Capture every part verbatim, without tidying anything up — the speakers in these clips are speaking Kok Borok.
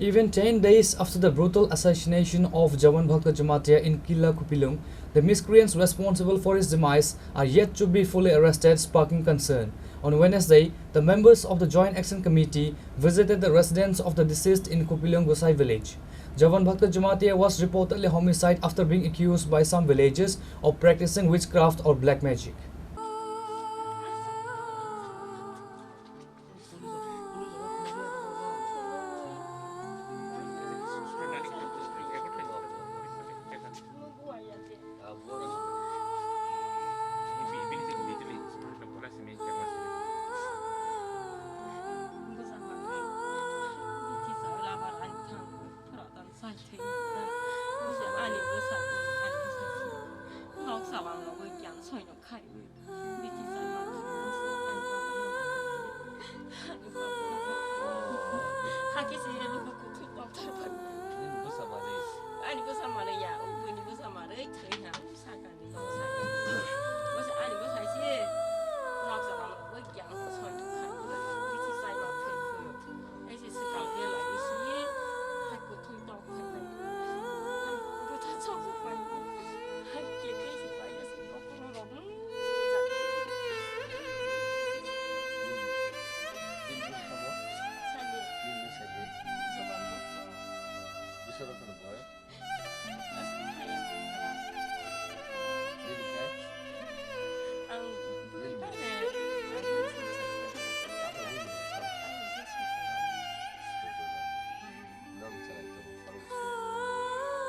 Even ten days after the brutal assassination of Jawan Bhakta Jamatia in Kila Khupilung, the miscreants responsible for his demise are yet to be fully arrested, sparking concern. On Wednesday, the members of the Joint Action Committee visited the residence of the deceased in Khupilung Gosai village. Jawan Bhakta Jamatia was reportedly homicide after being accused by some villagers of practicing witchcraft or black magic. Hakhe se luku kuthwi tokthar phai. Nini bwsa manwi. Ani bwsa manwi ya, o buini bwsa manwi thwi ha, o sakani, o sakani. Bwsa ani bwsa se, nok jora nok bai kyang soi thok kha. Bithi sai ma thwi thwi. Ai se swkang de lai si, hai kuthwi tok phai. Bwtha chok phai. Hai ke ke si pai se bokhorok rok.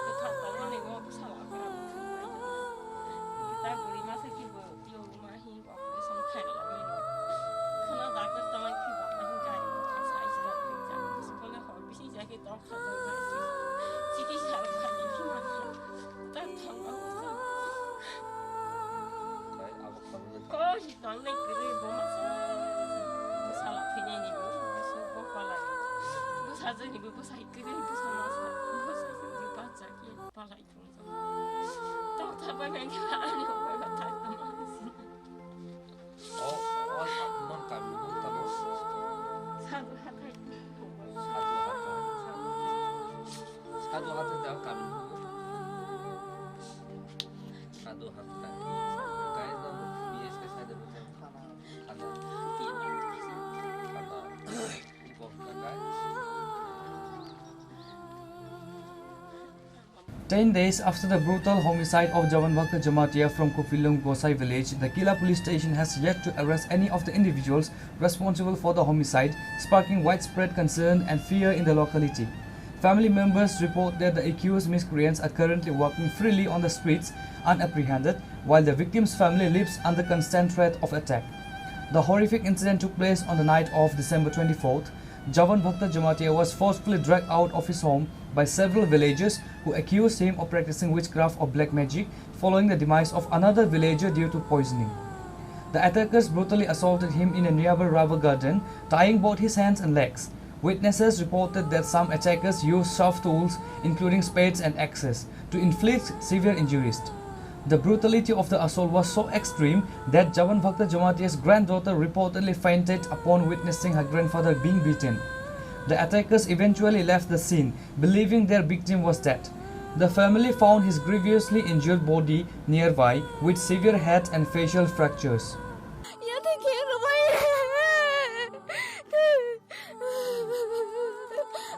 Kwthar tongmani o bwsala kwrwng thwngmani. Kwtal bwrwi masa khe bo phiyok ma hi operation khairokmani. Khwna doctor tongmani khe bo ta hwn gari bwtha sai se rok rijak. Bole hor bising ja khe tong kha tong kha. Chikitsa rok khaidi khe ma kha. Ta thang ma kha. Ko si tong nai kwrwi bo masa. Bwsala thwinai ni bo bwsa bo palai. Bwsa jani bo bwsa kwrwi bwsa masa. Bwsa jani bachai. Palai thung. Tong thabai nai khe ani obai ba thai tong. O, o, non kami non tamo. Sadu hathai. Sadu hathai. Sadu hathai jang kami. Sadu hathai. Guys, no, B S K side mo. Ana. Ana. Ten days after the brutal homicide of Jawan Bhakta Jamatia from Khupilung Gosai village, the Kila police station has yet to arrest any of the individuals responsible for the homicide, sparking widespread concern and fear in the locality. Family members report that the accused miscreants are currently walking freely on the streets unapprehended, while the victim's family lives under constant threat of attack. The horrific incident took place on the night of December twenty-fourth. Jawan Bhakta Jamatia was forcefully dragged out of his home by several villagers who accused him of practicing witchcraft or black magic following the demise of another villager due to poisoning. The attackers brutally assaulted him in a nearby rubber garden, tying both his hands and legs. Witnesses reported that some attackers used sharp tools, including spades and axes, to inflict severe injuries. The brutality of the assault was so extreme that Jawan Bhakta Jamatia's granddaughter reportedly fainted upon witnessing her grandfather being beaten. The attackers eventually left the scene, believing their victim was dead. The family found his grievously injured body nearby, with severe head and facial fractures.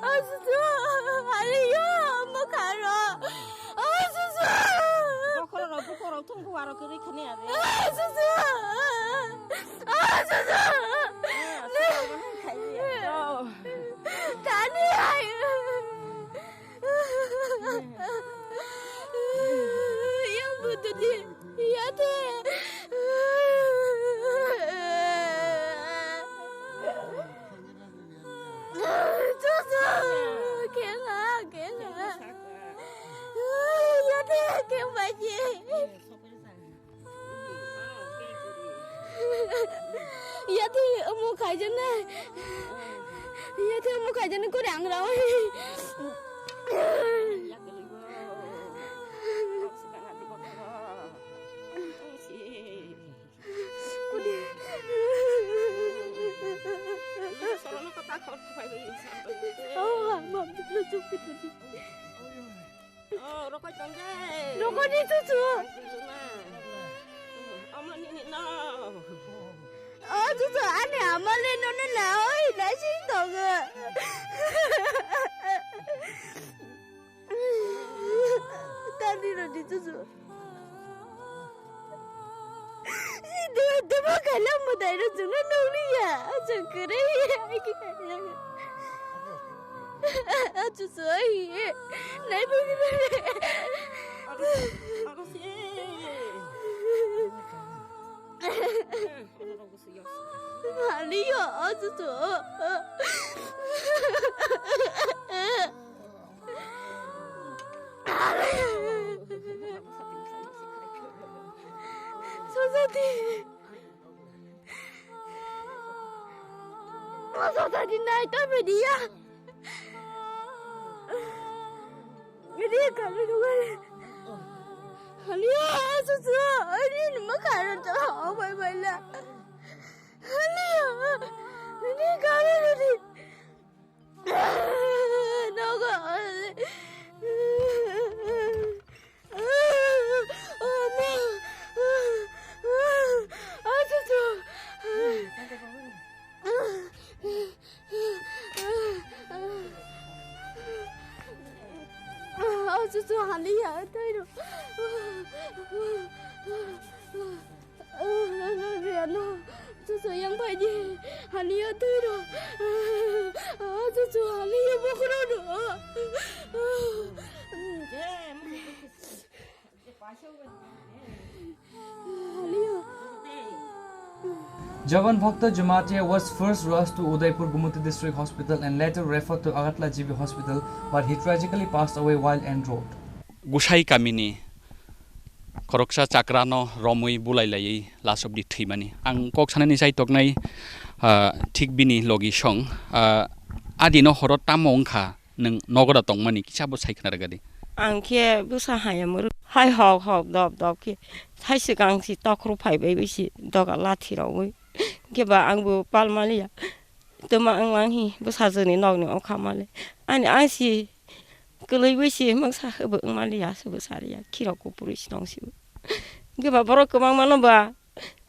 Asusu! Ariyo! Mokaro! Asusu! Bokhorok, bokhorok, thung kuwaro kwrwi khani ade. Asusu! Asusu! Kani ayo! Yang butuh di, ya deh. Susu, kela, kela. Yate, kembaji. Yate, amu khaijana. Yate, amu khaijana, kore angra. Ani chuchu. O chuchu ani amale nono na oi na sing tongo. Tani rodi chuchu. Debo kaila mudai ro chungno nukliya. Chungkere. Chuchu ai. Nai bagi. Aliyo chuchu. Sosati. Sosati nai to media. Media kami dungai. Aliyo chuchu. Ani numa karan to. Oh my my la. Aliyo. Media kami media. Chuchu yang pai di. Haliyo twi ro. Chuchu haliyo bokro ro. Haliyo. Jawan Bhakta Jamatia was first rushed to Udaipur Gumati District Hospital and later referred to Agartala G B Hospital, but he tragically passed away while en route. Gusai kamini khoroksa chakrano romwi bulai laiwi last of the thwimani. Ang kok sanani chai toknai, ah, thik bini logi song, ah, adino horo tamo wngkha nwng nogo da tongmani kisa bo sai khna rwgadi. Ang khe bwsa haya mwrwk hai hok hok dop dop khe hai swkang si tokhro phai bai bai si doga lathi rogwi khe ba ang bo pal maliya. Tuma ang lang hi bwsajwkni nokni okha mali. Ani ang si kwlwi bai si mungsa hwbw wng maliya, se bwsa liya, khirok kuphurwi si tong si. Hwnkhe ba borok kwbangma no ba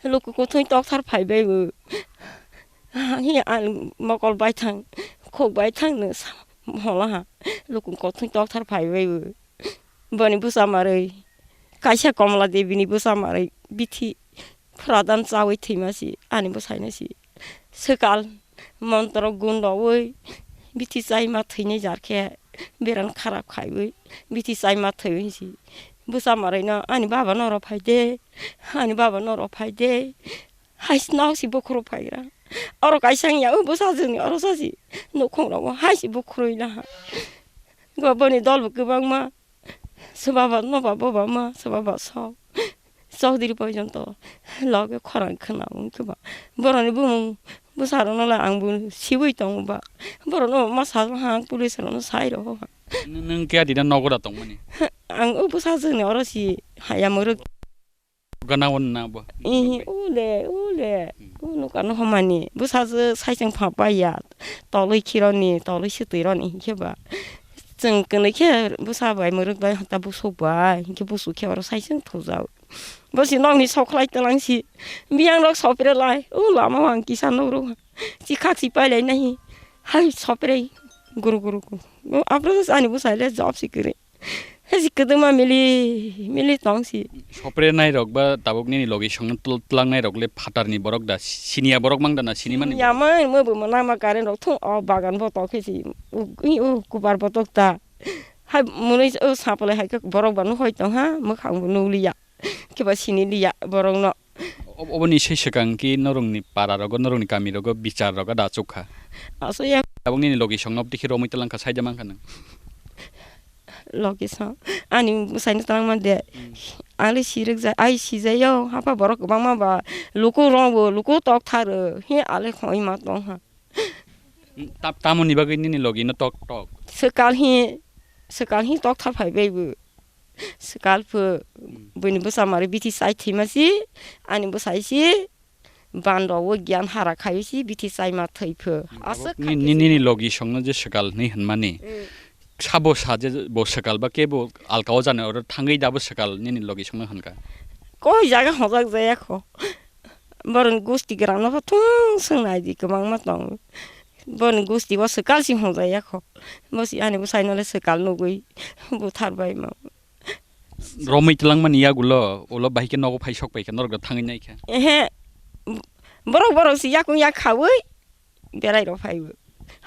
luku kuthwi tokthar phai bai bo. Hi ang mokol bai thang, khok bai thang no sa holo ha. Luku kuthwi tokthar phai bai bo. Boni bwsa marwi, kaisa Komla Devi ni bwsa marwi bithi phradan chawi thwima si, ani bwsai no si. Swkal montro gun rogwi bithi chaima thwinai jar khe beran kharap khaiwi bithi chaima thwiwi si. Bwsa marwi no ani baba no oro phai de, ani baba no oro phai de. Hai si nok si bukhuru phaigra. Oro kaisa wngya, o bwsajwkni oro sa si nukhung rogo hai si bukhurui laha. Go boni dol bo kwbangma. Swbaba noba boba ma, swbaba sok. Chowdhury porjonto loge khorang khwna wngkhe ba. Boroni bumung bwsarokno le ang bo siui tongo ba. Borokno ma sa ha, police rokno sai rw ha. Nwng khe adina nogo da tongmani? Ang o bwsajwkni oro si haya mwrwk. Gana wan na bo. Ihi, ule, ule. Hmm. U nukano homani. Bwsajwk saichung pha paiya. Tolwi khironi, tolwi swtwi roni hinkhe ba. Chwng kwnwi khe bwsa bai, mwrwk bai, hata busuk bai. Hinkhe busuk khe oro saichung thujao. Bosi nokni sokhlai twlang si. Biyang rok sopre lai. U lama wang kisa nok rok. Chikhak si pailai nahi. Hai sopre. Guru guru guru. Aphuru ani bwsai le job si kwrwi. Hesi kwdwma mili mili tong si. Sopre nai rok ba tabuk nini logi songno tl-, twlang nai rok le phatar ni borok da, siniya borok mang da na sini mani? Ya mang mo bo nama current rok thung o bagan bo tok khe si. U, i, u, kupar bo tok ta. Hai mwnwi o sapalai hai khe borok ba nuhoi tong ha, mwkhang bo nukliya. Khe ba sini liya borok no. Ob-, oboni se swkang khe norokni para rogo, norokni kami rogo bichar rogo da achuk kha. Aswk ya. Tabuk nini logi songno obtwi khe romwi twlang kha, saida mang kha nwng. Logi song. Ani bwsaino twlang man de. Hmm. Ang le sirwk jai, ai sijaio, hapha borok kwbangma ba luku rong bo, luku tok tharo. He ale khoi ma tong ha. Ta-, tamoni bagwi nini logi no tok tok? Swkal hi, swkal hi tok thar phai bai bo. Swkal pho, hmm, buini bwsa mari bithi chai thwima si, ani bwsai si, ban rok o gyan hara khai si, bithi chai ma thwi pho. Hmm, aswk ni-, khai ni-, si. Nini logi songno je swkal hinwi hwnmani. Hmm. Sabo sa je bo swkal ba kebo alka o jani oro thangwi dabo swkal nini logi songno hwn kha. Koi jaga hojak jaya kho. Boroni gusti gram no thung sung nai di kwbangma tong. Boroni gusti bo swkal si hojaya kho. Bo si ani bwsai no le swkal nugwi buthar bai ma. Romwi twlangmani yagulo ulo bahai khe nogo phai sok pai kha norok da thangwi nai kha. Ehe. Borok borok si yakung yak khawi. Berai rok phaibo.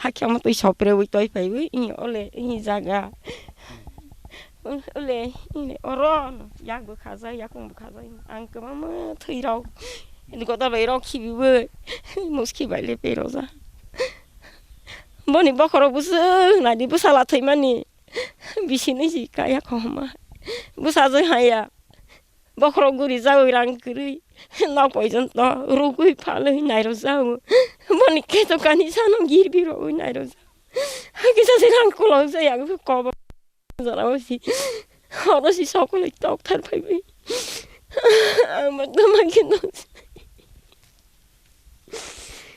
Hakhe omo twi sopre wi toi phaibo. Ini ole ini jaga. Ole ini oro yak bo khajak yakung bo khajak. Ang kwbangma thwi rok. Ini godol bai rok khibibo. Muski bai le perojak. Boni bokhorok bwswk nai di bwsala thwimani. Bisi ni si kaya kho homa. Bwsajwk haya. Bokhorok guri jagwi rang kwrwi. Nok poison to rugwi phalwi nairok jago. Boni khe to kani sano girbi rogwi nairok jago. Hakhe sa se rang kolok jaya kobo. Jora o si. Oro si sokoli tok thar phaiwi. Ang ma tama khe no.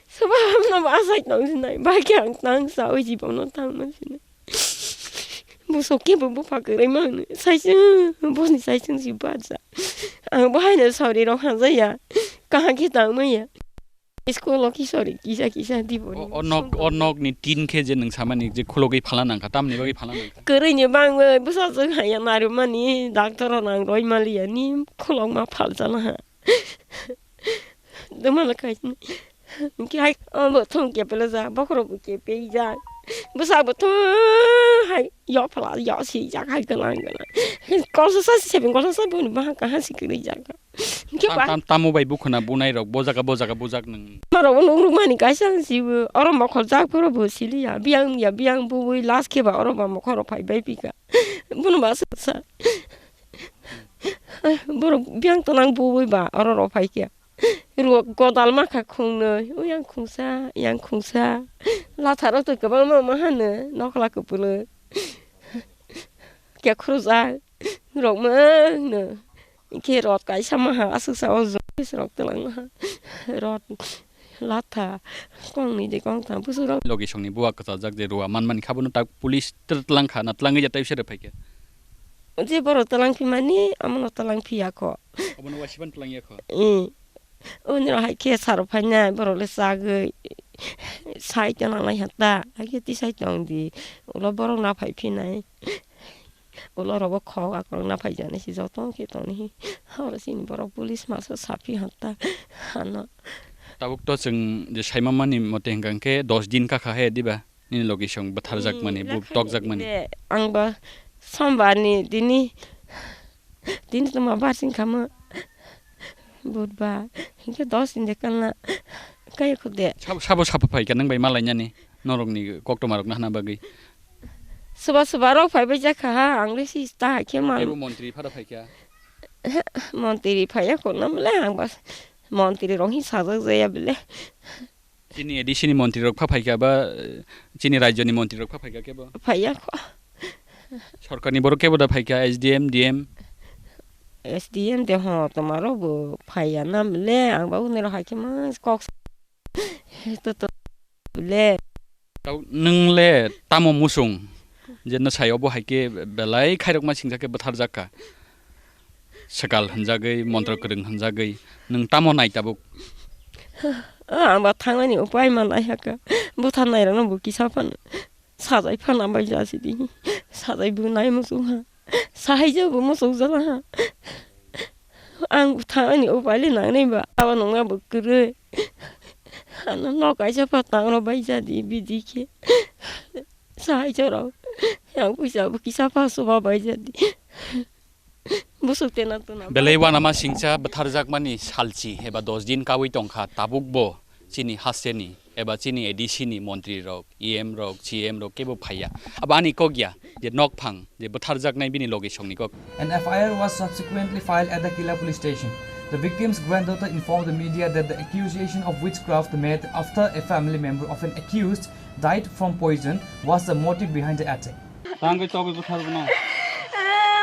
Soba hamna ba asai tong sinai. Ba khe ang tang sa oi jibon no tang ma sinai. Busok khe bo bupha kwrwi ma hwnwi. Saisung, bosni saisung si bacha. Ang bo haino sori rok hamjaya. Kaham khe tang maya. School o ki sori kisa kisa di bo. O, o nok, o nok ni tin khe je nwng samani je khulogwi phala nangkha, tamni bagwi phala nangkha. Kwrwi ni bangwi bwsajwk haya narwkmani doctor rok nang roi maliya ni khulokma phalsa laha. Dwmala kaisni. Hwnkhe hai, o bo thung kepela ja, bokhorok bo kepei ja. Bwsa bo thung hai, yo phala, yo si jak hai gwnang gwnang. Kolsa sa si sebeng kolsa sa boni bahan kaha si kwrwi jak. Hwnkhe tam, ba tam, tamo bai bukhuna bunai rok, bo jaga, bo jaga, bujak nwng. Norok bo nuk ruk mani kaisa ang sibo, oro mokhor jak phuru bo siliya, biyang ya, biyang bui last khe ba oro ba mokhor rok phai bai pika. Bono ba sa sa. Borok biyang tonang bui ba oro rok phai khe. Ruo godal ma kha khungnwi, o yang khungsa, yang khungsa. Latharo twi kwbangma ma hano, nokla kwpwlwk. Khe khurujak rok mano. Khe rot kaisa ma ha, aswk sa o jok rok twlang ma ha. Rot latha, kong ni de kong thang, bwswk rok. Logi songni buwa kwchajak je ruwa manmani kha, bono tak police twlang kha, na twlangwi ya tai bwswk rw phai khe. Je borok twlang phi mani, omono twlang phi ya kho. Obono waisiban twlang ya kho. Ee. Oni rok hai khe saro phainai, borok le chagwi sai tong nang lai ha ta, hai khe tisai tong di, ulo borok na phai phinai, ulo rok bo khok akwrwng na phai jani si joto khe tong ni hi, oro chini borok police masa sa phi ha ta, ano. Tabuk to chwng je sai ma mani mote hwnkha hwnkhe dos din ka kha he diba? Nini logi song bwtharjak mani, hmm, bo tokjak mani. Ang ba sombar ni dini, dini tongma bar sing kha mo, budbar, hinkhe dos din de kalna kaya kho de. Sabo, sabo sabo phai kha nang bai malai nani, norok ni koktoma rok na hana bagwi. Soba soba rok phai bai jak kha ha, ang le si ta hai khe mal. Ebo montri phada phai kha. Montri phai ya kho na bole, ang ba montri rok hi sajak jaya bole. Chini A D C ni montri rok pha phaikha ba, eh, chini rajyo ni montri rok pha phaikha kebo? Phaiya kho. Sorkar ni borok kebo da phaikha, S D M, D M? S D M de ho, toma rok bo phaiya na le, ang ba unero hai khe ma kok to to le. Tau nwng le tamo musung? Je no sai obo hai khe belai khairokma singsa khe bwtharjak kha. Swkal hwnjagwi, montro kwrwng hwnjagwi, nwng tamo nai tabuk? Ah, ang ba thangnani upai manai hakha. Bwtharnai rokno bo kisa phano sajai phano bai jasi di. Sajai bo nai muchung ha. Sahai je bo muchung jala ha. Ang thangnani upai le nangnai ba. Abo nungma bo kwrwi. Ano nok kaisa pha tangro bai jadi bidi khe. Sahai jorok. Yang puisa bo kisa pha suba bai jadi. Busuk tena tuna. Belai uanama singcha bwtharjakmani salchi eba dos din kawi tongkha, tabukbo chini hasteni eba chini A D C ni montri rok, E M rok, C M rok kebo phaiya. Abo ani kok ya je nokphang je bwtharjaknai bini logi songni kok. An F I R was subsequently filed at the Kila police station. The victim's granddaughter informed the media that the accusation of witchcraft made after a family member of an accused died from poison was the motive behind the attack. Tangwi togwi bwthargwno.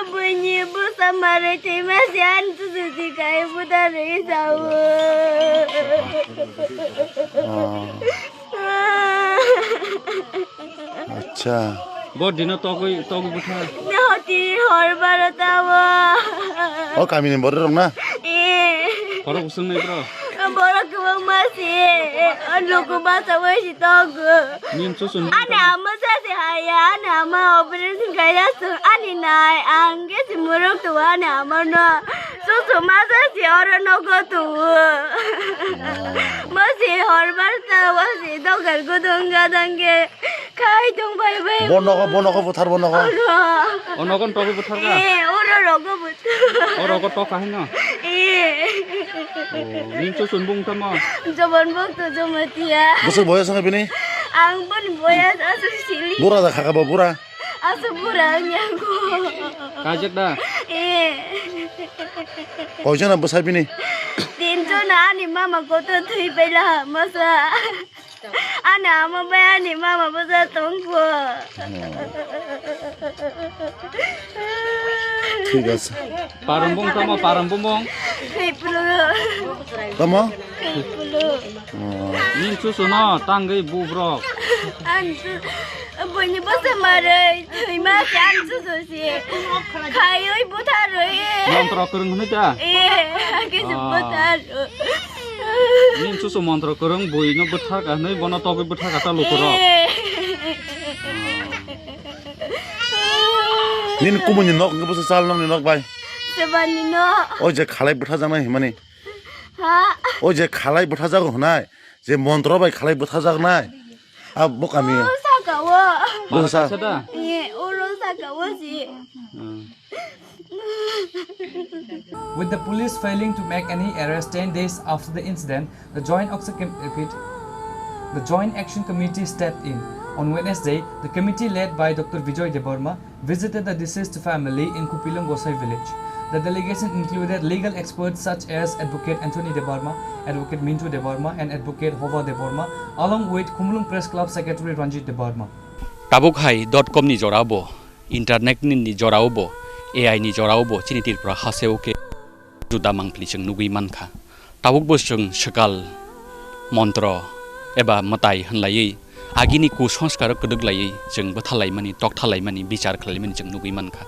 Buini bwsa mare thwima se ani tujuti kai buda rwi sao. Oh. Acha. Bo dino togwi, togwi bwtha. Hoti hor baro tawo. O kamini borok rok na? Eh. Borok usung nai bro. Borok kwbangma si. Loko basa wai si togo. Nim susun. Ani ama sa si haya, ani ama operation kaya su, ani nai, ang ge si muruk tu ani ama no. Susu masa si oro nogo tu. Masi hor barta wasi dogar gudung gadang ge. Khai tong bai bai. Bo nogo, bo nogo buthar bo nogo. Oro. O nogo togwi buthar ka? Eh, oro rogo buthar. O rogo tok ka hino? Eh. Oh, ning susun bung tamo? Jobon bok tu jomatia. Bwswk boyas wngkha bini? Ang boni boyas aswk sili. Bura da khaka bo bura. Aswk bura wngya ko. Kajak da? Eh. Koijona bwsa bini? Tinjona ani mama koto thwi paila masa. Ani ama bai ani mama bwsa tongkho. Thik ase. Parambung tamo, parambung bung. Khiplu. Tamo? Khiplu. Oh. Ning susu no tangwi bubrok. An su, bini bwsa marwi, thwi ma se an susu si. Khaiwi butharwi. Montro kwrwng hwnwi ta? Eh, ake se Ah. Butharwi. Ning susu montro kwrwng bui no bwthar ka hwnwi bono togwi bwthar ka ta lukurok. Eh. Nini kumuni nok wngkhe bwsa chal nokni nok bai? Sebani no. O je khalai bwthajaknai himani. Ha? O je khalai bwthajago hwnai, je montro bai khalai bwthajaknai. A bo kami. O saka o. Bwsa. Bwsa da? Eh, oro saka o si. Hmm. With the police failing to make any arrest ten days after the incident, the Joint Action Com-, repeat, the Joint Action Committee stepped in. On Wednesday, the committee led by Doctor Vijay Debbarma visited the deceased family in Khupilung Gosai village. The delegation included legal experts such as Advocate Anthony Debbarma, Advocate Mintu Debbarma, and Advocate Hova Debbarma, along with Khumulwng Press Club Secretary Ranjit Debbarma. Tabuk hai dot com ni jora bo, internet ni, ni jora bo, A I ni jora bo, chini Tripura haseo khe juda mangpili chwng nugwi mankha. Tabukbo chwng swkal, montro eba mwtai hwnlaiwi agini kusanskaro kwdwklaiwi chwng bwthalaimani, tokthalaimani, bichar khlaimani chwng nugwi mankha.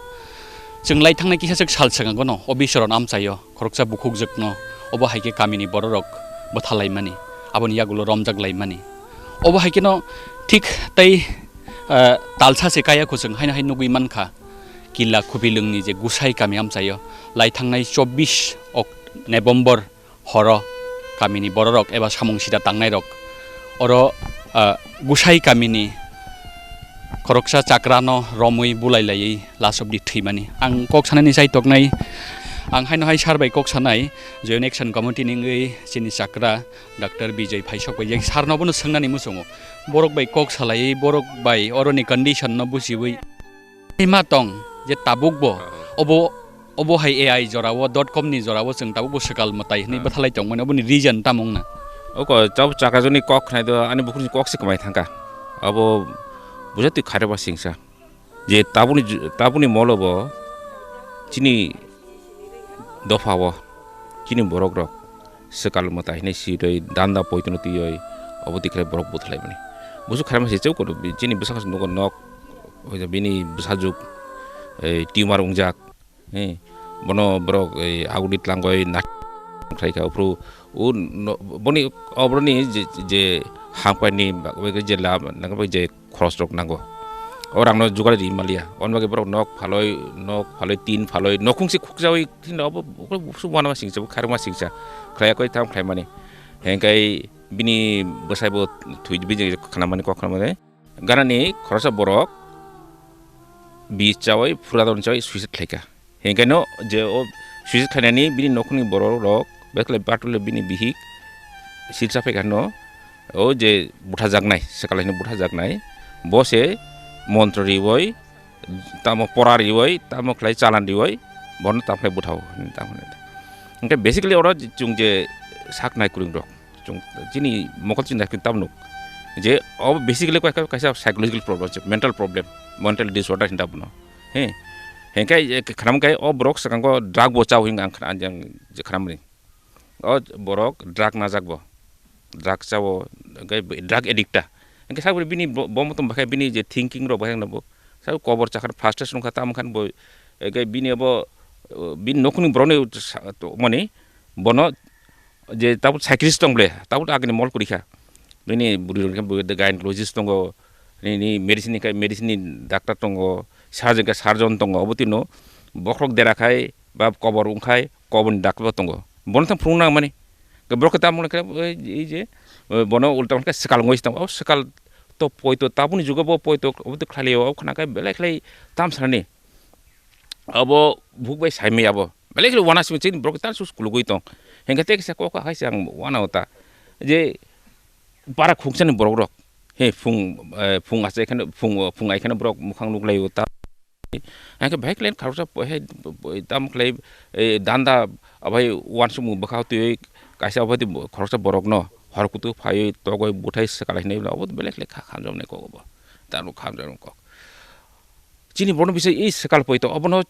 Chwng lai thangnai kisa swk sal swkango no o bisoron amchaio khoroksa bukhukjwkno obo hai khe kamini bororok bwthalaimani, aboni yagulo romjaklaimani. Obo hai kheno thik tei, ah, talsa se kaya khoswng haino hai nugwi mankha. Killa Khupilwngni je Gusai kami amchaio lai thangnai chobbish ok-, November horo kamini bororok eba samung sida tangnairok oro, ah, Gusai kamini khoroksa chakrano romwi bulai laiwi last of the thwimani. Ang kok sanani chai toknai, ang haino hai sar bai kok sanai, Joint Action Committee ni wngwi chini chakra Doctor Bijay Phaisok bai je sarno bono swngnani muchungo. Borok bai kok salaiwi, borok bai oroni condition no buchiwi. Ima tong je tabuk bo, obo, obo hai A I jorao, dot com ni jorao chwng tabuk bo swkal mwtai hwnwi bwthalai tongmani, oboni reason tamo wngna? Oko chau chakajoni kok khnai do, ani bukhukni kok se kwmai thangkha. Abo buja twi khairokma singsa. Je tabukni ju-, tabukni molo bo chini dopha o, chini borok rok swkal mwtai hinwi sitwi danda poitono twiwi obo twi khlai borok bwthalaimani. Busu khairokma se cheu kono bi-, chini bwsakhe nugo nok, bini bwsajwk, eh, tumor wngjak, eh, bono borok, eh, agudi tlangwi nak khlaikha. Uphuru o no-, boni oboroni je, je hamkrai ni bagwi je lab nangkhe je khorosrok nango. O rangno jugar ri manliya. Oni bagwi borok nok phalwi, nok phalwi, tin phalwi, nokhung se khukjawi thino obo, obo busu uanama singsa, khairokma singsa. Khlaiya koi tham khlaimani. Hengkai bini bwsai bo thwi bini khnamani kok khnamani. Ganani khoroksa borok bi chawi, phuradon chawi suicide khlaikha. Hingkhe no je o suicide khlainani bini nokhungni borok rok, bekle batule bini bihik silsa phaikha no, o je buthajaknai, swkal hino buthajaknai, bo se montro riwi, tamo pora riwi, tamo khlai chalan riwi, bono tamo khlai buthao, tamo hwnwi. Hingkhe basically oro chwng je sak nai kwrwng rok, chwng chini mokol chini nai tamno je o basically kaisa, kaisa psychological problem, mental problem, mental disorder hinda bono. He. Hengkai, eh, khwnam kai o borok swkango drug bo chao hinga ang khna-, ang je khwnam ni. O borok drug najak bo. Drug chao, hengkai drug addict ta. Hengkai sabri bini bo, bo motom bakhai bini je thinking rok bakhai no bo. Tei kobor chakha frustration wngkha, tamo khan bo, eh, bini abo, eh, bini nokni borokni sa-, to-, mani bono je tabuk psychiatrist tong ble, tabuk agini mol kwrwi kha. Bini bwrwi rok khe bo gynecologist tongo, nini medicine ni khai medicine ni doctor tongo, surgeon khe surgeon tongo, obo tino bokhorok dera khai ba kobor wng khai kobor ni doctor bo tongo. Bono thang phunuk nang mani. Borok khe tamo khe, ei, ei je, eh, bono ulta khe swkal wngwi se tongo. O swkal to poito, tabukni jugo bo poito, obo to khlai liya, o khna khe belai khlai tam sanani. Abo buk bai sai maya bo. Belai khlai wana simi chini borok tan sus kulugwi tong. Hengkhe tei kisa kok hai se ang wana ota. Je para khuksa ni borok rok. He phung, eh, phung ase kheno, phung, phung ai kheno borok mukhang nuk lai ota. Hengkhe bike lane khoroksa po-, he, tam khlai, eh, danda abai wansukmung bwkha twi kaisa abai khoroksa borok no hor kutu phaiwi togoi buthai swkalai hinwi abo belai khlai kha khamjamnai kok bo. Tamo khamjamnai kok. Chini borno bisai i swkal poito obono,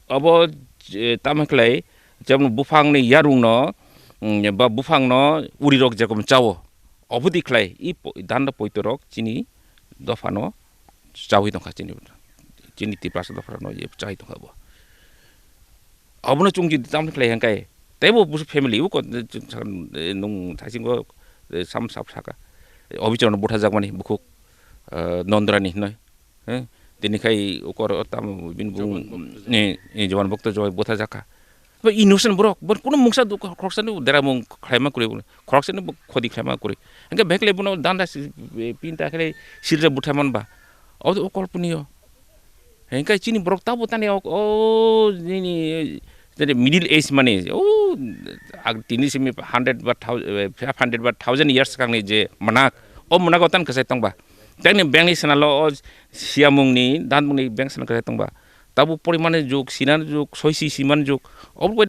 obo, eh, tamo khlai jemon buphangni yarungno, mm, ba buphangno urirok jekom chawo. Obodi khlai i po-, danda poitorok chini dophano chawi tongkha chini, chini Tiprasa dophano ye chawi tongkha bo. Abono chwng jodi tamni khlai hengkai teibo busu family uko, eh, nung thaisingo, eh, sam sap saka. Obichorno butha jakmani bukhuk, eh, Nondrani hinoi. He, tini khai ukor o tamo bini bung, Joban Bhakta. Ni, ni Joban Bhakta joy botha jakha. Ba innocent borok, bor kuno mungsa du khoroksa ni deramung khlaima kwrwi, khoroksa ni khodi khlaima kwrwi. Hingke bhekle bono danda si, pinta khle silre butha man ba. O, o kolponiyo. Hingke chini borok tabo tani o, o, nini, nini middle age mani, o, ag tini simi hundred ba thou-, eh, five hundred ba thousand years kangni je manak, o manak o tan kwsai tong ba. Tei ni bank ni swnalo o siyamungni danmungni bank swnam kwrwi tongba. Tabuk porimani jug, sinani jug, soisi simani jug. Obo bai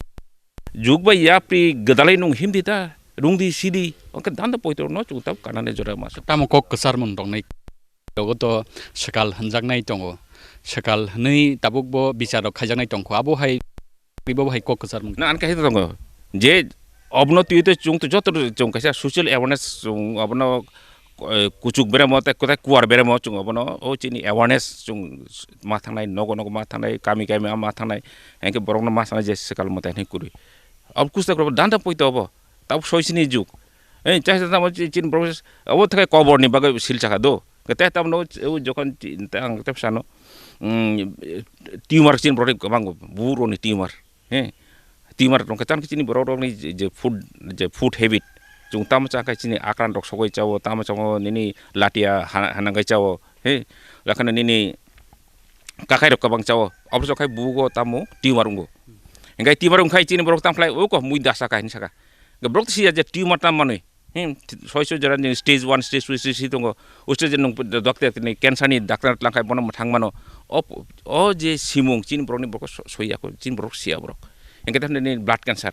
jug bai yapri gwdalai nung himdi ta, rungdi sidi. Oke danda poito no chung tabuk kanani jora mas. Tamo kok kwchar mun tongnai. Logo to swkal hwnjaknai tongo. Swkal hwnwi tabuk bo bichar rok khaijaknai tongkho. Abo hai Bo hai kok kwchar mung. Na, an kaisa tongo. Je obno twi twi chung to joto chung kaisa social awareness chung obono, eh, kuchuk beremo tei kotai kuar beremo chung obono o chini awareness chung ma thangnai, nogo nogo ma thangnai, kami kami ma thangnai, hengke borokno ma sanai je swkal mwtai hinwi kwrwi. Ob kusta kwrwi danda poito obo. Tabuk soi sini juk. Eh, chaisa tamo chi-, chini borok obo thakai koborni bagwi sil chakha do. Kete tamno, o jokhon ti-, ta-, ang tep sano, mm, tumor chin borok kwbang buro ni tumor, he. Tumor tong khe chan khe chini borok rok ni je, je food, je food habit, chung tamo cha khe chini akran rok sogoi chao, tamo chao nini latia ha-, hanang kai chao, he. Lakhana nini kakai rok kwbang chao, aboni khai bugo tamo tumor wngo. Hingkai tumor wngkhai chini borok tam khlai, o ko mui dasa kha hinwi saka. Borok to siya je tumor tam manwi. Hmm, soi soi jora ni stage one, stage two, stage three tongo. O stage nung doctor ni cancer ni doctor lang khai bono mwthang mano. O, o je simung chini borok ni borok so-, soi ya ko, chini borok siya borok. Hingke tamni blood cancer.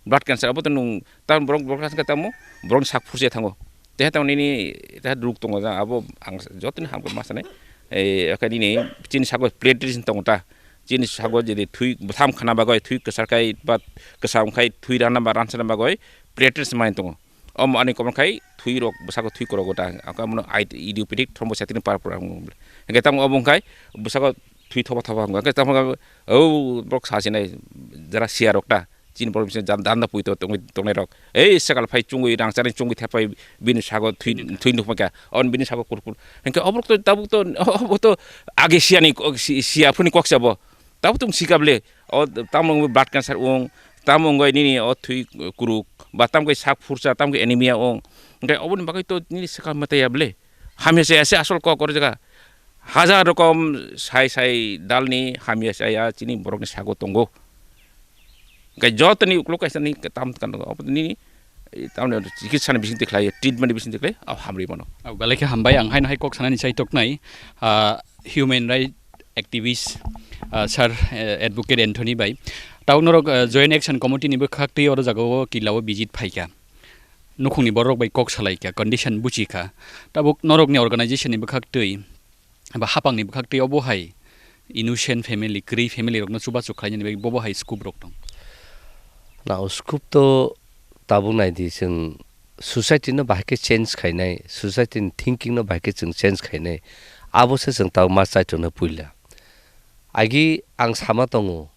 Blood cancer abo to nung tam borok, borok hingke tamo borok ni sak phurse thango. Te tamo nini te ruk tongo ja abo ang joto ni hamkhe ma sanai. Eh, khe nini chini sago platelets tongo ta. Chini sago jodi thui bwtham khana bagoi thui kwsar khai ba kwsam khai thui rana ba ransa bagoi platelets mai tongo. Omo ani komo khai thwi rok bwsako thwi korok ta. Ang khe bono idiopathic thrombocytopenia purpura wng. Hingke tamo obo wngkhai bwsako thwi thoba thoba wng. Hingke tamo o borok sa sinai jara siya rok ta. Chini borok bising dan, danda puito tongwi tongnai rok. Ei sekal phai chungwi rang chari chungwi thepai bini sago thwi, thwi nukma kha. On bini sago kurkur. Hingke oborok to tabuk to obo to age siya ni kok, si-, siya phuni kok sabo. Tabuk tong sikable. O tamo wngwi blood cancer wng, tamo wngwi nini o thwi kuruk, ba tamo khe sak phursa, tamo khe anemia wng. Hingke oboni bagwi to nini swkang mwtai ya ble. Hamya chaya se asol kok or jaga. Hajar rokom sai sai dalni hamya chaya chini borokni sago tongo. Hingke jotoni uklok kaisa ni tam kan tongo. Obo nini, eh, tamni chikitsa ni bising tikhlai, treatment ni bising tikhlai, abo hamri mano. Abo belai khe hambai, ang haino hai kok sanani chai toknai. Ah, human right activist, ah, sir, eh, advocate Anthony bai. Tau norok, eh, Joint Action Committee ni bwkhak twi oro jagao kila o visit phaikha. Nukhungni borok bai kok salaikha, condition buchikha. Tabuk norokni organization ni bwkhak twi, ba hapang ni bwkhak twi obo hai innocent family, kwrwi family rokno chubachu khlainani bagwi bobo hai scope rok tong. Na, o scope to tabuk naidi chwng society no bahai khe change khainai, society ni thinking no bahai khe chwng change khainai. Abo se chwng tabuk ma chaitongnai puila. Agi ang sama tongo,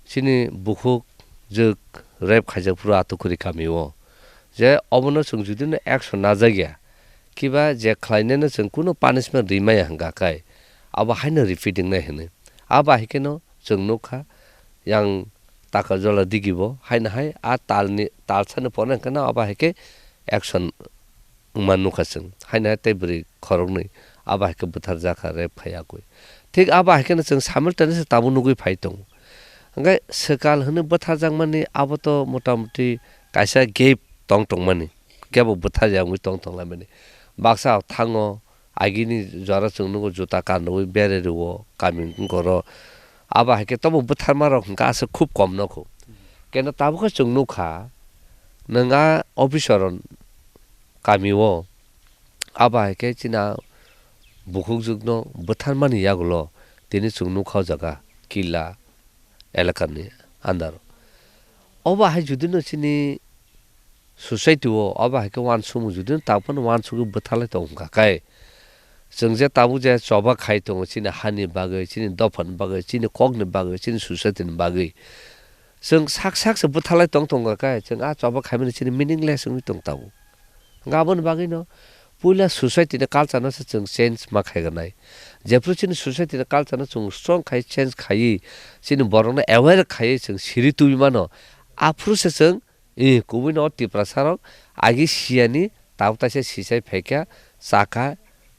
chini bukhuk jwk rape khaijak phuru Atukhuri kamio, je obono chwng judino action najak ya, kiba je khlaineno chwng kunu punishment rimaya hwnkha khe, abo haino repeating nai hwnwi. Abo hai kheno chwng nukha, yang Takarjala digibo haino hai a talni, talsani porna hwnkhe no abo hai khe action wngma nukha chwng. Haino hai tei bwrwi khoroknwi abo hai khe bwtharjakha, rape khai yakwi. Thik abo hai kheno chwng simultaneously tabuk nugwi phai tongo. Hwnkhe swkal hwnwi bwtharjakmani abo to motamuti kaisa gap tong tongmani, kebo bwtharya wngwi tong tonglaimani. Baksa thango, agini jora chwng nugo juta kanwi bererwo kami wngkoro. Abo hai khe tobo bwtharmarok hwnkha aswk khub kom nokho. Keno tabukhe chwng nukha, nwng a officer kamio, abo hai khe chini a bukhukjwkno bwtharmani yagulo tini chwng nukha o jaga Killa elakani under. Obo hai judino chini society o obo hai khe uansukmung judino tabuk phano uansugwi bwtharlai tongo hwnkha khe, chwng je tabuk je choba khai tongo chini hani bagwi, chini dophani bagwi, chini kokni bagwi, chini society ni bagwi. Chwng sak sak se bwtharlai tong tongo khe, chwng a choba khaimani chini meaningless wngwi tong tabuk. Hwnkhe aboni bagwino puila society ni culture no se chwng change ma khaiganai. Jephru chini society ni culture no chwng strong khai change khaiwi, chini borok no aware khaiwi chwng siri tubui mano, aphuru se chwng, eh, kubui no Tiprasa rok agi siyani tabuk taisa sisai phaikha, chakha,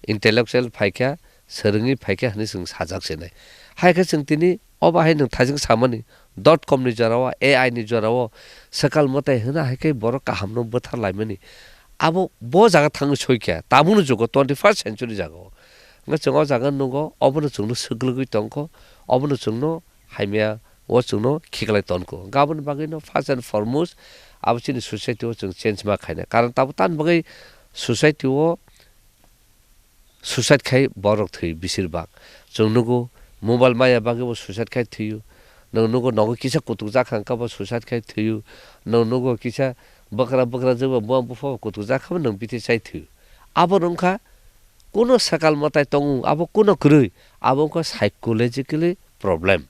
intellectual phaikha, swrwngwi phaikha hwnwi chwng sajak se nai. Hai khe chwng tini obo hai nwng thaijwng samani dot com ni jora o, A I ni jora o swkal mwtai hwna hai khe borok kaham no bwthar laimani. Abo bo jaga thangwi soi kha, tabukni jugo twenty first century jaga o. Hwnkhe chwng o jaga nugo, obono chwngno swklwgwi tongkho, obono chwngno hamya o chwngno khiklai tonkho. Hwnkhe aboni bagwino first and foremost abo chini society o chwng change ma khainai. Karon tabuk tamni bagwi society o suicide khai borok thwi besir bak. Chwng nugo mobile maya bagwi bo suicide khai thwiyo. Nwng nugo nogo kisa kutuk jak kha hwnkhe bo suicide khai thwiyo. Nwng nugo kisa bwkra bwkra jeba buma bupha bo kutuk jak kha bo nwng bithi chai thwiyo. Abo wngkha kuno swkal mwtai tongo, abo kuno kwrwi, abo wngkha psychologically problem.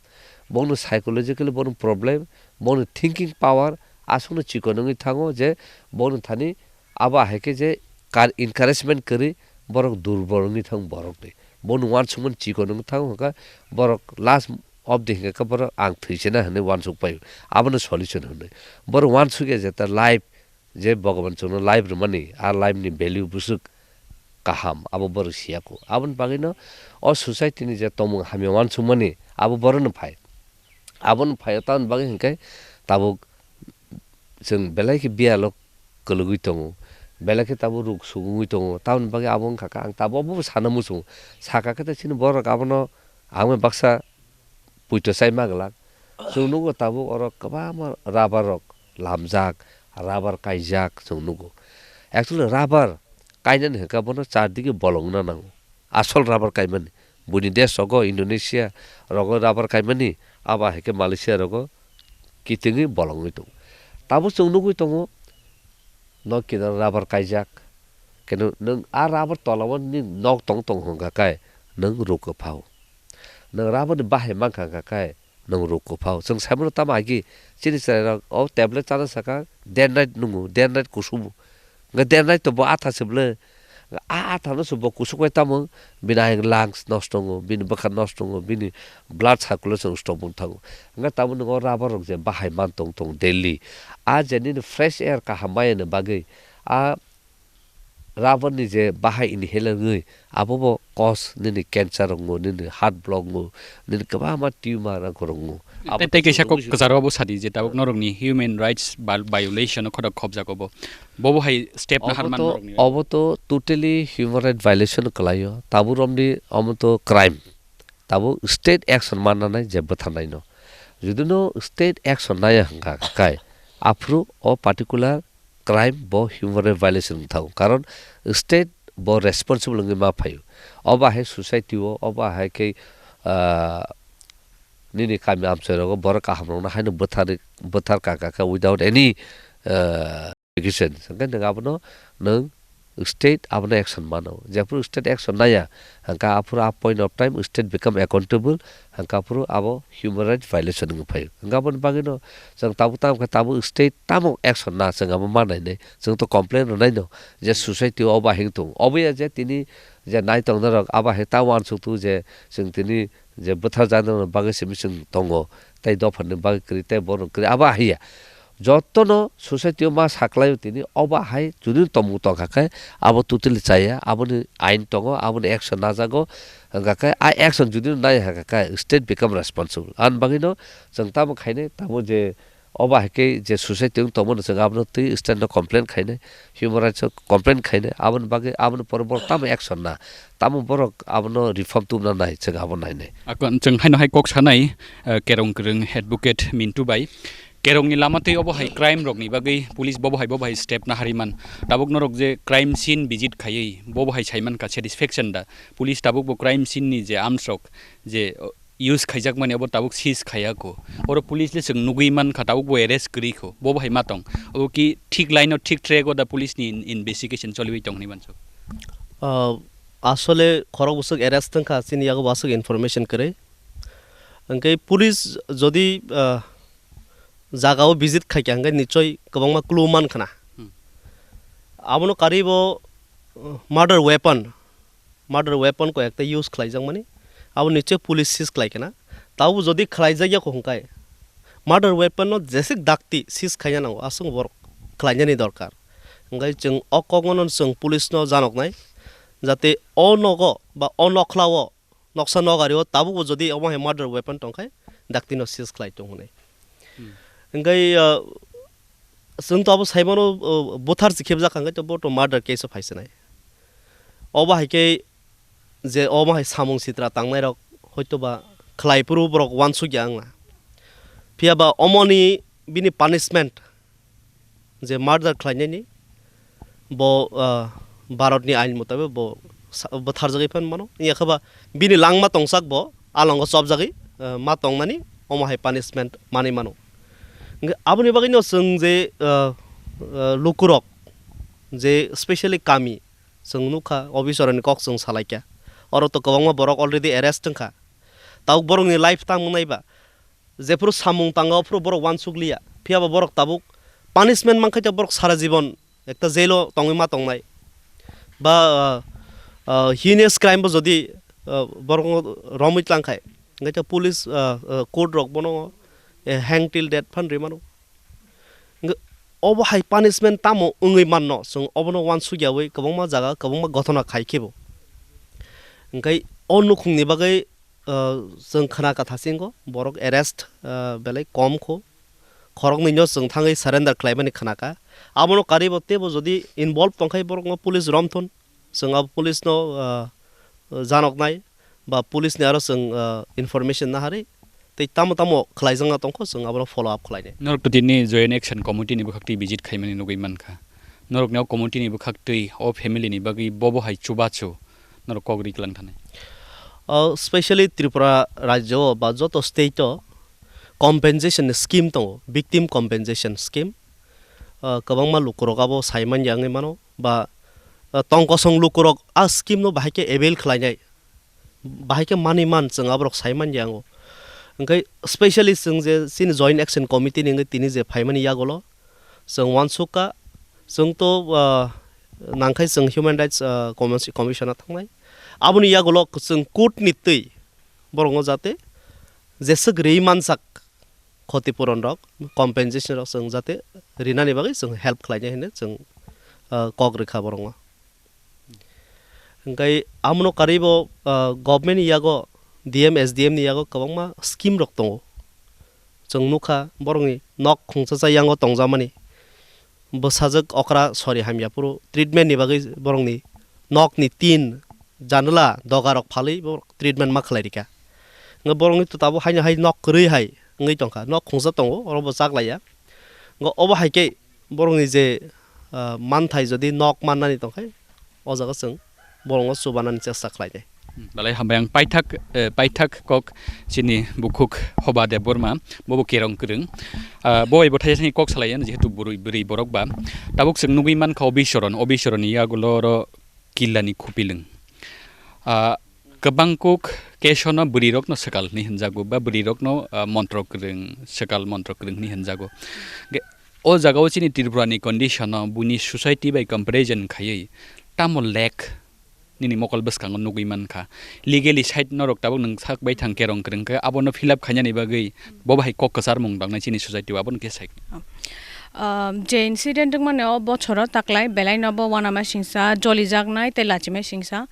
Bongni psychologically bongni problem, bongni thinking power aswkno chikon wngwi thango je bongni thani abo hai khe je kar encouragement kwrwi borok durbol wngwi thang borokni. Bongni uansukmani chikon wngwi thango hwnkhe borok last of the hwnkhe borok ang thwi se na hwnwi uansuk paio. Abono solution hwnwi. Borok uansuk ya jeta life je Bhogoban chwngno life rwmani, a life ni value bwswk kaham, abo borok siya kho. Aboni bagwino o society ni je tongmung hamya uansukmani, abo borokno phai. Aboni phai, tamoni bagwi hinkhe tabuk chwng belai khe biyalo kwlwgwi tongo, belai khe tabuk ruk sugungwi tongo, tamoni bagwi abo wngkha khe ang tabuk obo sana muchungo. Saka khe ta chini borok abono ang bai baksa puito chai ma glak. Chwng nugo tabuk oro kwbangma rubber rok lamjak, rubber kaijak chwng nugo. Actually rubber kainani hwnkha bono char dige bolong wngna nango. Asol rubber kaimani. Buini desh rogo, Indonesia rogo rubber kaimani, abo hai khe Malaysia rogo kitingwi bolongwi tongo. Tabuk chwng nugwi tongo, nok kinaro rubber kaijak. Keno nwng a rubber tola o nini nok tong tong hwnkha khe nwng ruk kwphao. Nwng rubber ni bahai mankha hwnkha khe nwng ruk kwphao. Chwng saimano tamo agi chini chwrairok o tablet chana saka day and night nwngo, day and night kusugo. Hwnkhe day and night to bo atha se bwle. A atha no se bo kusuk bai tamo bini ayang lungs nosto wngo, bini bwkha nosto wngo, bini blood circulation stop wng thango. Hwnkhe tamo nwng o rubber rok je bahai man tong tong daily. A je nini fresh air kaham maya ni bagwi a rubber ni je bahai inhaler wngwi abo bo cause nini cancer rok wngo, nini heart block wngo, nini kwbangma tumor rok wngo. Abo tei, tei kaisa kok kwcharo abo sadi je tabuk norokni human rights violation no khotok khobjago bo. Bobo hai step na harman norokni. Obo to totally human right violation kwlaio. Tabuk romni omo to crime. Tabuk state action manna nai je bwtharnai no. Jodi no state action naya hwnkha khe, aphuru o particular crime bo human right violation wng thango. Karon state bo responsible wngwi ma phaio. Obo hai society o, obo hai khe, ah, nini kami amchai rogo borok kaham rokno haino bwthar, bwthar kaka khe without any, ah, education. Hwnkhe nwng abono nwng state abono action mano. Jephuru state action naya, hwnkha aphuru a point of time state become accountable, hwnkha aphuru abo human rights violation wngwi phaio. Hwnkha aboni bagwino chwng tabuk tamo khe tabuk state tamo action na chwng abo manainai. Chwng to complain rwnaino je society o obo hai wng tongo. Obo ya je tini je nai tongnairok abo hai ta uansuk tu je chwng tini je bwtharjaknairokni bagwi simi chwng tongo, tei dopharni bagwi kwrwi, tei borokni kwrwi, abo hai ya. Jotono society o ma saklaio tini, obo hai jodi tongmung tongkha khe, abo totally chaya, aboni ain tongo, aboni action najago, hwnkha khe a action jodi nai hwnkha khe state become responsible. Ani bagwino chwng tamo khainai, tamo je obo hai khe je society wng tongmano chwng abono twi state no complain khainai, human rights o complain khainai, aboni bagwi aboni pore borok tamo action na, tamo borok abono reform tubna nai chwng abo nainai. Akon chwng haino hai kok sanai, eh, kerong kwrwng advocate Mintu bai. Kerongni lama twi obo hai crime rokni bagwi police bobo hai bobo hai step na hariman. Tabuk norok je crime scene visit khaiwi bobo hai saiman ka satisfaction da? Police tabuk bo crime scene ni je arms rok je, oh, use khaijakmani abo tabuk seize khaiya ko. Oro police le chwng nugwi mankha tabuk bo arrest kwrwi kho. Bobo hai ma tong? Obo ki thik line o thik track o da police ni in-, investigation choliwi tong hinwi manso? Ah, asole khorok bwswk arrest wngkha chini yago bo aswk information kwrwi. Hwnkhe police jodi, ah, jagao visit khaikha hwnkhe nichoi kwbangma clue mankhwna. Hmm. Abono karwi bo, uh, murder weapon, murder weapon ko ekta use khlaijakmani, abo nichoi police seize khlaikhwna. Tabuk jodi khlaijakya kho hwnkhe murder weapon no jeswk dakti seize khaina nango, aswk borok khlainani dorkar. Hwnkhe chwng o kokno chwng police no janoknai, jate o nogo ba o nokhlao noksa nokari o tabukbo jodi omo hai murder weapon tongkhai, daktino seize khlai tong hwnwi. Hmm. Hwnkhe, uh, chwng to abo saimano, uh, buthar se khebjak hwnkhe to bo to murder case o phaisinai. Obo hai khe je omo hai samung sitra tangnairok hoitoba khlai phuru borok uansukya wngna. Phiya ba omoni bini punishment je murder khlainani, bo, ah, Bharatni ain mutabik bo sa-, bwtharjagwi phan mano. Wngya khe ba bini langma tongsak bo alongo chopjagwi, ah, ma tongnani omo hai punishment manwi mano. Hwnkhe aboni bagwino chwng je, ah, ah, lukurok je specially kami chwng nukha, officer ni kok chwng salaikha. Oro to kwbangma borok already arrest wngkha. Tabuk borokni life tangmung naiba, jephuru samung tanga, ophuru borok uansukliya. Phiya ba borok tabuk punishment mankhe, borok sara jibon ekta jail o tongwi ma tongnai. Ba, ah, ah, heinous crime bo jodi, ah, borok romwi tlangkhai, hwnkhe police, ah, ah, court rok bono, eh, hang till death phan rwi mano. Hwnkhe obo hai punishment tamo wngwi manno, chwng obono uansukyawi kwbangma jaga, kwbangma gothona khai khe bo. Hwnkhe o nukhungni bagwi, ah, chwng khna katha singo borok arrest, ah, belai kom kho, khoroknwino chwng thangwi surrender khlaimani khna kha. Abono karwi bo teibo jodi involve tongkhai borokno police romthun, chwng abo police no, ah, janoknai ba police ni aro chwng, ah, information naharwi tei tamo tamo khlaijakna tongkho, chwng abono follow up khlainai. Norok to tini Joint Action Committee ni bwkhaktwi visit khaimani nugwi mankha. Norokni o committee ni bwkhaktwi o family ni bagwi bobo hai chubachu norok kok ri kwlang thanai. O specially Tripura rajyo o ba joto state o compensation ni scheme tongo, victim compensation scheme. O kwbangma lukurok abo sai manya wngwi mano ba, o tong kosong lukurok a scheme no bahai khe avail khlainai. Bahai khe manwi man chwng aborok sai manya ango. Hwnkhe specially chwng je chini Joint Action Committee ni wngwi tini je phaimani yagulo chwng uansukha, chwng to, ah, nangkhai chwng Human Rights, ah, Commis-, Commission o thangnai. Aboni yagulo chwng court ni twi borokno jate jeswk rwi manjak khoti puron rok, compensation rok chwng jate rinani bagwi chwng help khlainai hinwi chwng, ah, kok rwkha borokno. Hwnkhe amono karwi bo, ah, government ni yago, D M, S D M ni yago kwbangma scheme rok tongo. Chwng nukha borokni nok khungsa cha yango tongjakmani. Bwsajwk okra sori hamya phuru treatment ni bagwi borokni nokni tin, janala, doga rok phalwi borok treatment ma khlai rikha. Hwnkhe borokni to tabuk haino hai nok kwrwi hai wngwi tongkha. Nok khungsa tongo, oro bo chak laiya. Hwnkhe obo hai khe borokni je, ah, manthai jodi nok mannani tongkhe, o jaga chwng borokno chubanani chesta khlainai. Belai hambai ang paithak, eh, paithak kok chini bukhuk Hoba Debbarma, bobo kerong kwrwng. Ah, bo bai bo thaisani kok salai, jehetu bwrwi, bwrwi borok ba. Tabuk chwng nugwi mankha Obisoron, Obisoroni yagulo oro Killani Khupilwng. Ah, kwbang kok kesono bwrwirokno swkal hwnwi hwnjago, ba bwrwirokno, ah, montro kwrwng, swkal montro kwrwng hwnwi hwnjago. Ge-, o jagao chini Tripurani condition-o buini society bai comparison khaiwi tamo lek nini mokol bwskango nugwi mankha. Legally side norok tabuk nwng sak bai thang kerong kwrwng khe abono fill up khainani bagwi bo bahai kok kwcharmung tangnai chini society o, abono khe sai. Ah, je incident wngmani o bochoro taklai belaino bo uanama singsa, jolijaknai tei lachimai singsa.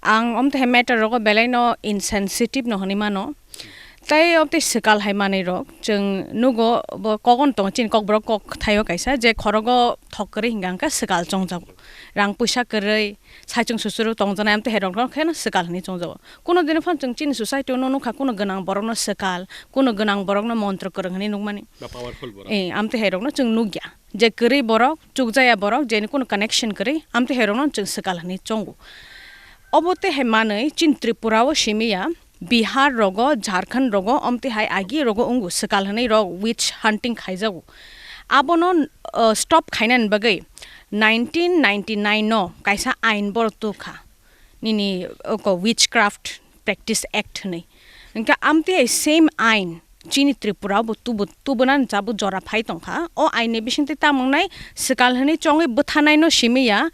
Ang omthe matter rogo belaino insensitive no hwnwi mano. Tei obtwi swkal hai manwi rok chwng nugo bo kogon tongo chini kokborok kok thaio kaisa je khorogo thok kwrwi hingka hingka swkal chongjago. Rang puisa kwrwi saichung suchuru tongjanai amtwi hai rokno kheno swkal hwnwi chongjago. Kuno dino phano chwng chini society o no nukha kuno gwnang borokno swkal, kuno gwnang borokno montro kwrwng hwnwi nukmani. Ba powerful borok. Eh, amtwi hai rokno chwng nukya. Je kwrwi borok, chukjaya borok, jeni kuno connection kwrwi, amtwi hai rokno chwng swkal hwnwi chongo. Obo tei hai manwi chini Tripura o simi ya, Bihar rogo, Jharkhand rogo, omtwi hai agi rogo wngo, swkal hwnwi rok witch hunting khaijago. Abono, uh, stop khainani bagwi nineteen ninety-nine no kaisa ain borok tukha. Nini oko Witchcraft Practice Act hwnwi. Hingke amtwi hai same ain chini Tripura bo tubu, tubunani chabu jora phai tongkha. O ain ni bisingtwi tamo wngnai swkal hwnwi chongwi bwthanai no simi ya.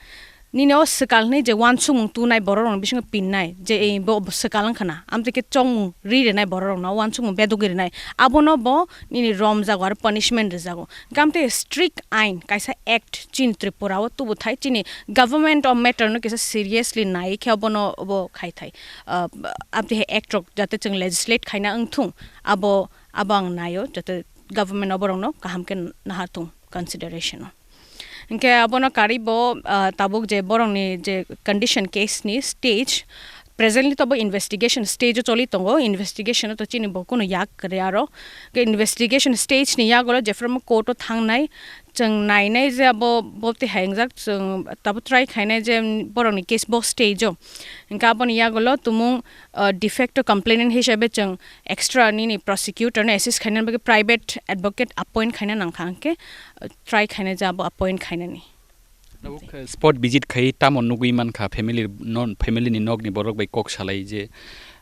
Nini o swkal hwnwi je uansukmung tunai borok rokni bisingo pinnai je ei bo swkal wngkha na. Amtwi khe chongmung ri rwnai borok rokno, uansukmung bedugwi rwnai. Abono bo nini romjago aro punishment rwjago. Hingke amtwi strict ain kaisa act chini Tripura o tubuthai chini Government o matter no kisa seriously nai khe abono bo khai thai. Ah, abdi hai act rok jate chwng legislate khaina wng thung, abo, abo ang naio jate government o borok no kaham khe nahar thung consideration o. Hinkhe abono karwi bo, ah, tabuk je borok ni je condition case ni stage, presently to bo investigation stage o choli tongo, investigation o to chini bo kunu yak kwrwi aro. Ke investigation stage ni yagulo jephru court o thangnai, chwng nainai je abo bobti hai wngjak, chwng tabuk try khainai je borokni case bo stage o. Hingke aboni yagulo tumung, uh, de facto complainant hisabe chwng extra nini prosecutor no assist khainani bagwi private advocate appoint khaina nangkha, hingke, uh, try khainai je abo appoint khainani. Tabuk, eh, spot visit khai tamo nugwi mankha family non, family ni nokni borok bai kok salai je,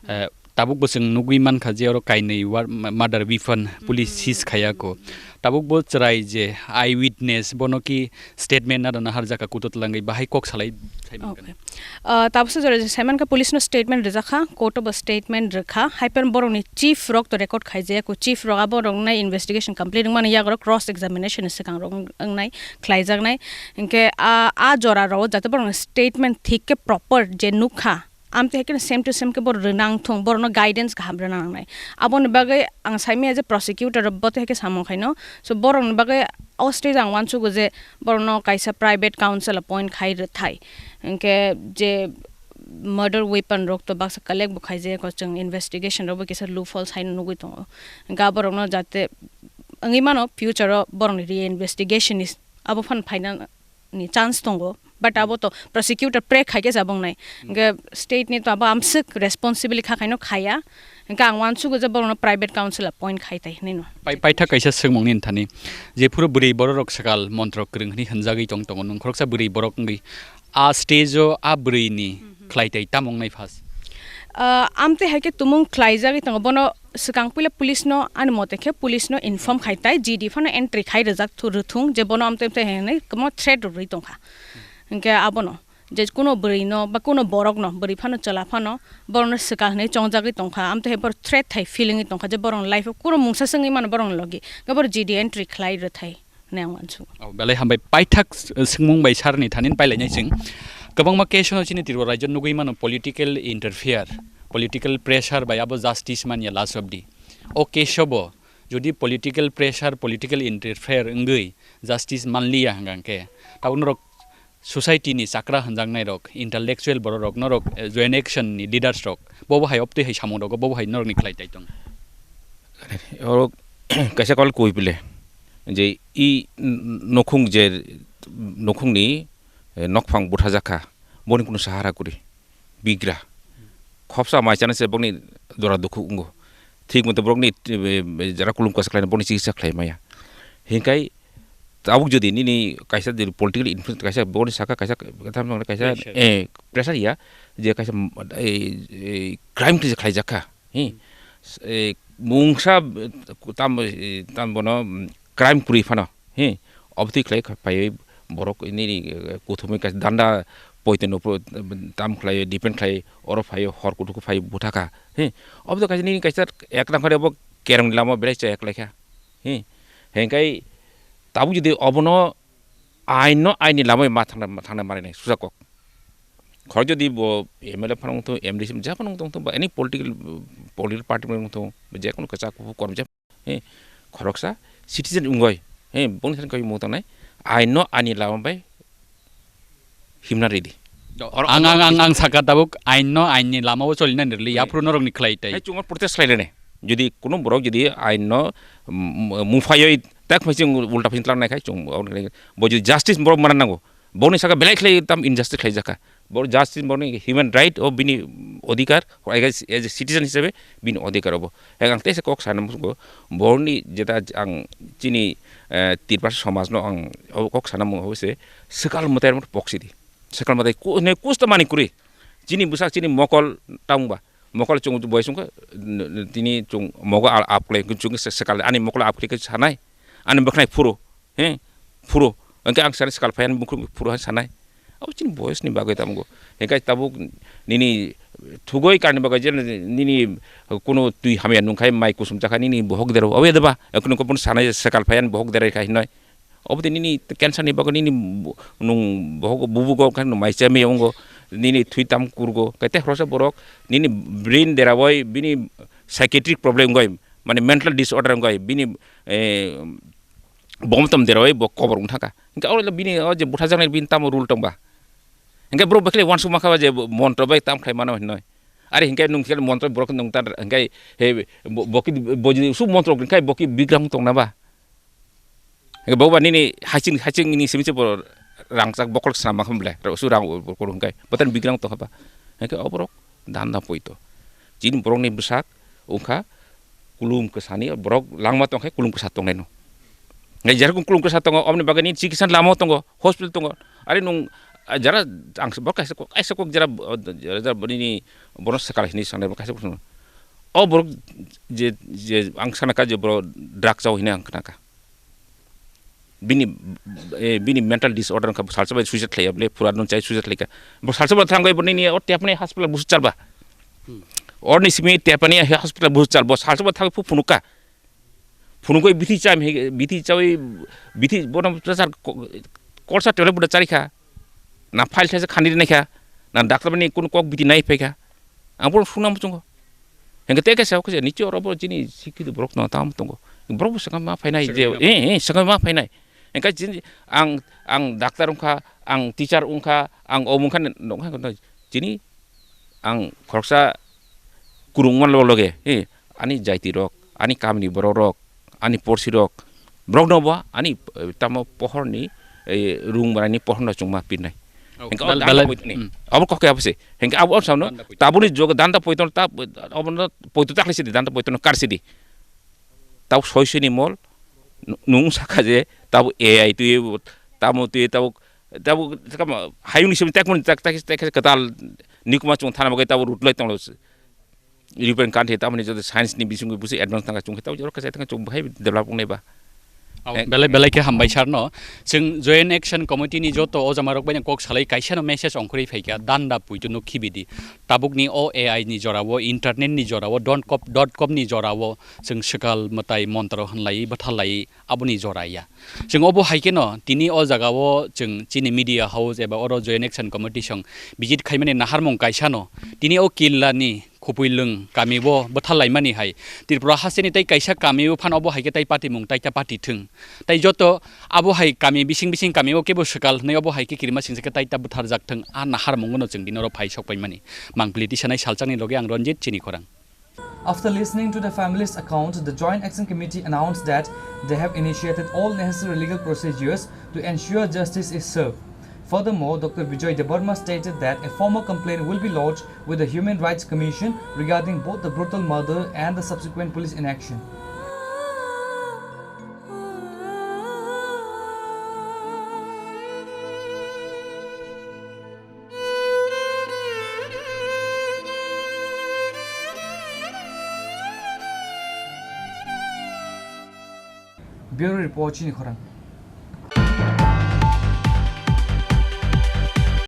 eh, tabuk bo chwng nugwi mankha je oro kainwi war-, ma-, murder weapon police seize khaiya ko. Tabuk bo chwrai je eyewitness bono ki statement na rwna harjaka kuto twlangwi bahai kok salai, sai mankha. Okay. Ah, tabuksa jora je sai mankha police no statement rwjakha, court o bo statement rwkha, hai phano borokni chief rok to record khaijaya ko, chief rok abo rok nai investigation complete wngmani yago rok cross examination ni swkang rok wng-, wngnai, khlaijaknai. Hinkhe a, a jora rok jate borokni statement thik khe proper je nukha, amtwi hai kheno same to same khe borok rwna wng thung, borokno guidance kaham rwna nangnai. Aboni bagwi ang saimanya je prosecutor rok bo tei hai khe samung khaino. So borokni bagwi o stage ang uansugo je borokno kaisa private counsel appoint khai rwthai. Hinkhe je murder weapon rok to baksa collect bo khaijaya ko, chwng investigation rok bo kisa loophole sai nugwi tongo. Hinkhe aborokno jate wngwi mano future o borokni reinvestigation ni abo phan phaina ni chance tongo, but abo to prosecutor pre khai khe jabong nai. Hinkhe state ni to abo amswk responsibly kha khaino khaya. Hinkhe ang uansugo je borokno private counsel appoint khai tai hinwi no. Pai, paithak kaisa swngmung nini thani, jephuru bwrwi borok rok swkal montro kwrwng hwnwi hwnjagwi tong tongo, nwng khoroksa bwrwi borok wngwi a stage o a bwrwi ni khlai tai tamo wngnai first? Ah, amtwi hai khe tumung khlaijagwi tongo, bono swkang puila police no, ani mote khe police no inform khai tai, G D phano entry khai rwjak thu-, rwthung je bono amtwi amtwi hinwi kwbangma threat rwrwi tongkha. Hinkhe abono je kuno bwrwi no ba kuno borok no, bwrwi phano chwla phano borok no swkang hinwi chongjagwi tongkha, amtwi hai borok threat hai feeling wi tongkha je borok ni life o kuno mungsa swngwi mano borok ni logi, hinkhe borok G D entry khlai rwthai. Hwnwi ang uansugo. Oh, belai hambai. Paithak s-, swngmung bai sir ni thani pailai nai chwng. Kwbangma case no chini Tripura rajyo nugwi mano political interfere, political pressure bai abo justice manya last of the. O case o bo jodi political pressure, political interfere wngwi justice manliya hwnkha hwnkhe tabuk norok society ni chakra hwnjaknai rok, intellectual borok rok, norok, eh, joint action ni leaders rok, bobo hai optwi hai samung rogo, bobo hai norok ni khlai tai tong. Oro kaisa kol kui pile je i n-, nokhung je nokhung ni, eh, nokphang buthajakha, boni kunu sahara kuri bigra. khopsa mai chana se bokni dora dukhu wngo. Thik moto borokni, eh, eh, jara kulum kwsa khlaina bokni chikitsa khlai maya. Hinkai tabuk jodi nini kaisa jodi political influence kaisa bokni saka kaisa, kaisa, kaisa, pressure. Eh, pressure ya, je kaisa, eh, eh, crime kisa khlai jakha. Hi. Eh, mungsa, eh, tam, eh, tam bono, mm, crime kwrwi phano. Hi. Obotwi khlai kha-, phaiwi borok nini, eh, kuthumwi kaisa danda poito no pro-, tam khlai, depend khlai, oro phai, hor kuthuk phai buthakha. Hi. Obotwi kaisa nini kaisa ek nang khare bo kerong lama belai cha ek laikha. Hi. Hengkai tabuk jodi obono ain no ain ni lamai ma thangna, thangna mari nai susa kok. Khorok jodi bo M L A phano wngthung, M D C ja phano wngthung, ba any political, political party phano wngthung, je kono kwchak kuphur kormo je, eh, khoroksa citizen wngoi, eh, boni thani koi mung tangnai, ain no ain ni lama bai himna ready. Oro ang, ang, ang, ang saka tabuk ain no ain ni lama o choli nani rwli, hai, yaphuru norok ni khlai tai. Hai chungo protest khlai rene. Jodi kuno borok jodi ain no, mm, mufayoi tak phai chwng ulta phai tlang nai khai chwng, bo jodi justice borok mana nango. Boni saka belai khlai tam injustice khlai jaka. Bor justice borni human right o bini odhikar, as a, as a citizen hisabe bini odhikar obo. Hai ang teisa kok sana musugo, borni jeta ang chini, eh, Tiprasa somaj no ang obo kok sana mung hobo se, swkal mwtai rok poksi di. Swkal mwtai ku-, ne kusta mani kuri. Chini bwsak chini mokol tang ba. Mokol chwng boi chwng khe, n-, n-, tini chwng mogo al-, ap khlai, chwng se-, swkal ani mokol ap khlai khe sanai. Ani bwkhnai phuru, he, phuru. Hwnkhe ang sari swkal phai ani bukhuk phuru hai sanai. Abo chini boyos ni bagwi tamo go. Hwnkhe tabuk nini thugoi karni bagwi je nini kuno twi hamya nung khai mai kusum cha kha nini bohok dero. Obo deba, kuno kupun sanai swkal phai ani bohok dero khai hinoi. Obo de nini cancer ni bagwi nini bo-, nung bohok bubugo khai nung mai cha mi ongo. Nini thwi tam kurgo. Kaite khorosa borok nini brain dera bai bini psychiatric problem goi, mane mental disorder goi, bini, eh, bom tom deroi bo kobor wng thangkha. Hingke oro bini o je butharjaknai bini tamo rule tongba? Hingke borok bekle uansuk mankha ba je montro bai tam khlai mano hinoi. Are hingke nung khe montro borok nung tar hingke he bo, bo ki bo jodi su montro hingke bo ki bigrang tongna ba? Hingke bo ba nini haching, haching ni simi se bo rangchak bokol swnam mankha ble. Ro su rang bo koro hingke botan bigrang tongkha ba? Hingke oborok danda poito. Chini borokni bwsak wngkha kulum kwsani borok langma tongkhe kulum kwsa tongnaino. Nai jerokom kulum kwsa tongo, oboni bagwi nini chikitsa lama tongo, hospital tongo. Ari nung, ah, jara ang se borok kaisa kok, kaisa kok jara, jara, jara nini bono swkal hinwi sanai kaisa kok. O borok je, je ang sana kha je borok drug chao hinwi ang khna kha. Bini, eh, bini mental disorder wngkha, salsa bai suicide khlaiya bole, pura nung chai suicide khlaikha. Bo salsa bai thangwi bo nini o tepani hospital busu chalba. Hmm. Orni simi tepani hospital busu chal, bo salsa bai thangwi phu phunukha. Phunukwi bithi cham he, bithi chawi, bithi bono pressure ko-, kolsa tole buda charikha. Na file thaisa khani rinaikha, na doctor bini kunu kok biti nai phaikha. Ang bono sungna muchungo. Hingke tei kaisa khe niche oro bo chini sikhi borok no tam tongo. Borok bo sakha ma phainai je, eh, eh, sakha ma phainai. Hingke chini ang, ang doctor wngkha, ang teacher wngkha, ang omo wngkha, nokha chini ang khoroksa kurung man loge, eh, ani jaiti rok, ani kamini borok rok, ani porsi rok, borok no bo ani, eh, tamo pohor ni, eh, rung manai ni pohor no chwng ma pirnai. Oh, hingke o bel-, danda belai, poito ni. Hmm. Abo kok ya bose. Hingke abo samno danda poito. Tabuni jog danda poito ta, abo no poito ta khlai sidi, danda poito no kar sidi. Tabo soi soi ni mol, nu-, nung saka je, tabo A I twi, tamo twi, tabo, tabo, tamo, hayung ni simi tak mun tak, tak, tak, katal nikuma chwng thana bagwi tabo rutlai tonglo. European country tamoni joto science ni bisingwi busi advance tangkha chwng khe tamo jorok khe tangkha chwng bahai develop wngnai ba. Oh, eh, belai, belai khe hambai sir no. Chwng Joint Action Committee ni joto o jama rok bai kok salai kaisa no message ongkhorwi phaikha danda puitu no khibidi. Tabuk ni o A I ni jora o, internet ni jora o, dot com, dot com ni jora o chwng swkal mwtai montro hwnlai bwtharlai aboni jora ya. Chwng obo hai kheno tini o jaga o chwng chini media house eba oro Joint Action Committee song visit khaimani naharmung kaisa no tini o killa ni Khupui lwng kami o bwthar laimani hai Tripura hasteni tei kaisa kami o phano obo hai khe tai patimung tai ta pati thwng. Tai joto abo hai kami bising bising kami o kebo swkal hwnwi obo hai khe kirima singsa khe tai ta bwtharjak thwng a naharmung no chwng dini oro phai sok paimani. Mangpili tisanai salchakni loge ang Ranjit chini khorang. After listening to the family's account, the Joint Action Committee announced that they have initiated all necessary legal procedures to ensure justice is served. Furthermore, Doctor Bijoy Debbarma stated that a formal complaint will be lodged with the Human Rights Commission regarding both the brutal murder and the subsequent police inaction. Bureau Report chini khorang.